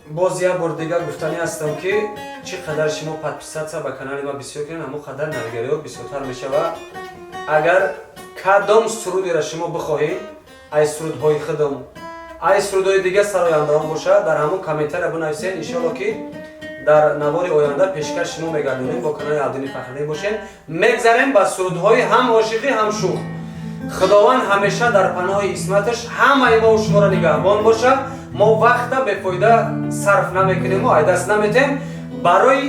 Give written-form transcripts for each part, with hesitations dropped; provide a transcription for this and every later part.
Боз як бор дигар гуфтанӣ ҳастам, ки чӣ қадар шумо подписаться ба канали ма бисёр кунед, ҳамон қадар навигариҳо бисёртар мешавад. Агар кадом сурудеро шумо бихоҳед, ай сурудҳои худам, ай сурудҳои дигар сарояндаҳон бошад, дар ҳамон комментария бинависед. Иншоалло, ки дар навори оянда пешкаш шумо мегардонем. Бо канали Абдини Фахриддин бошед. Мегзарем ба сурудҳои ҳам ошиқӣ, ҳам шӯх. Худованд ҳамеша дар паноҳи исматаш ҳамаи мо шуморо нигаҳбон бошад. Мо вақта бефоида сарф намекунему айдаст наметем. Барои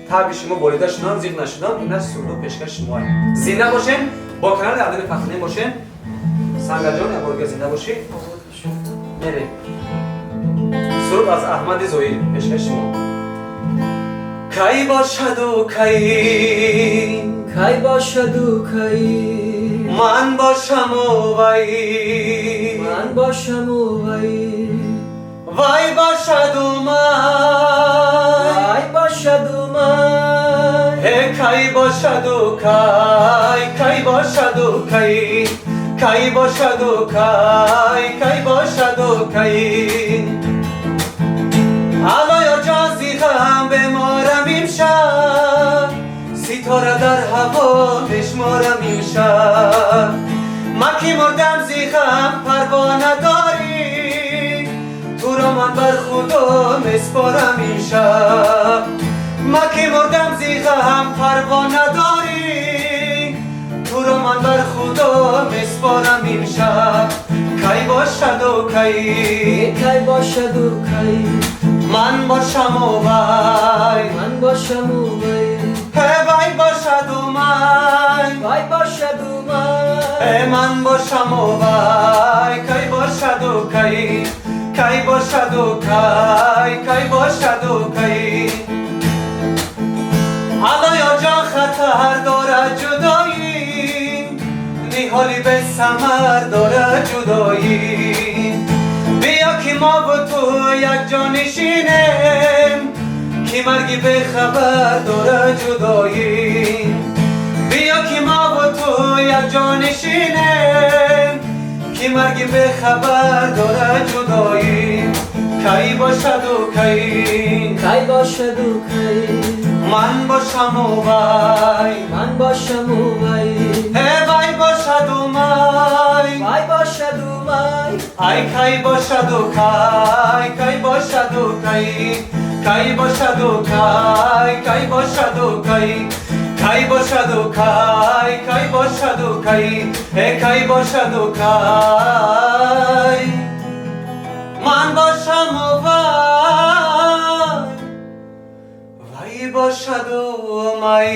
таби шумо болида шудан, зиқ нашудан, ина сурудо пешкаш шумо. Зинда бошем, бо канали Абдини Фахриддин бошем. Сангарҷон, як бор дига зинда бошӣ. Мерем, суруд аз Аҳмади Зоир пешкаш шумо. Кай бошаду кай? Кай бошаду кай? Ман бошаму вай. Ман бошаму вай. Вай бошаду ман. Вай бошаду ман. Ҳе, кай бошаду кай, кай бошаду кай, кай бошаду кай, кай бошаду кай? Аллоё ҷон, зи ғам беморам имшаб, ситора дар ҳаво бишморам имшаб. Ман ки мурдам зи ғам, парво надорӣ, туро ман бар Худо меспорам имшаб. Ман ки мурдам зи ғам, парво надорӣ, туро ман бар Худо меспорам имшаб. Кай бошаду кай? Кай бошаду кай? Ман бошаму вай. Ман бошаму вай. Ҳе, вай бошаду ман. Вай бошаду ман. Э, ман бошаму вай. Кай бошаду кай, кай бошаду кай, кай бошаду кай? Аллоё ҷон, хатар дорад ҷудоӣ, ниҳоли бесамар дорад ҷудоӣ. Биё, ки мо бу ту якҷо нишинем, ки марги бехабар дорад ҷудоӣ. Биё, ки мо бу ту якҷо нишинем, ки марги бехабар дорад ҷудоӣ. Кай бошаду кай? Кай бошаду кай? Ман бошаму вай. Ман бошаму вай. Ҳе, вай бошаду май. Вай бошаду май. Ай, кай бошаду кай, кай бошаду кай, кай бошаду кай, кай бошаду кай, кай бошаду кай, кай бошаду кай, э, кай бошаду кай? Ман бошаму вай, вай бошаду май.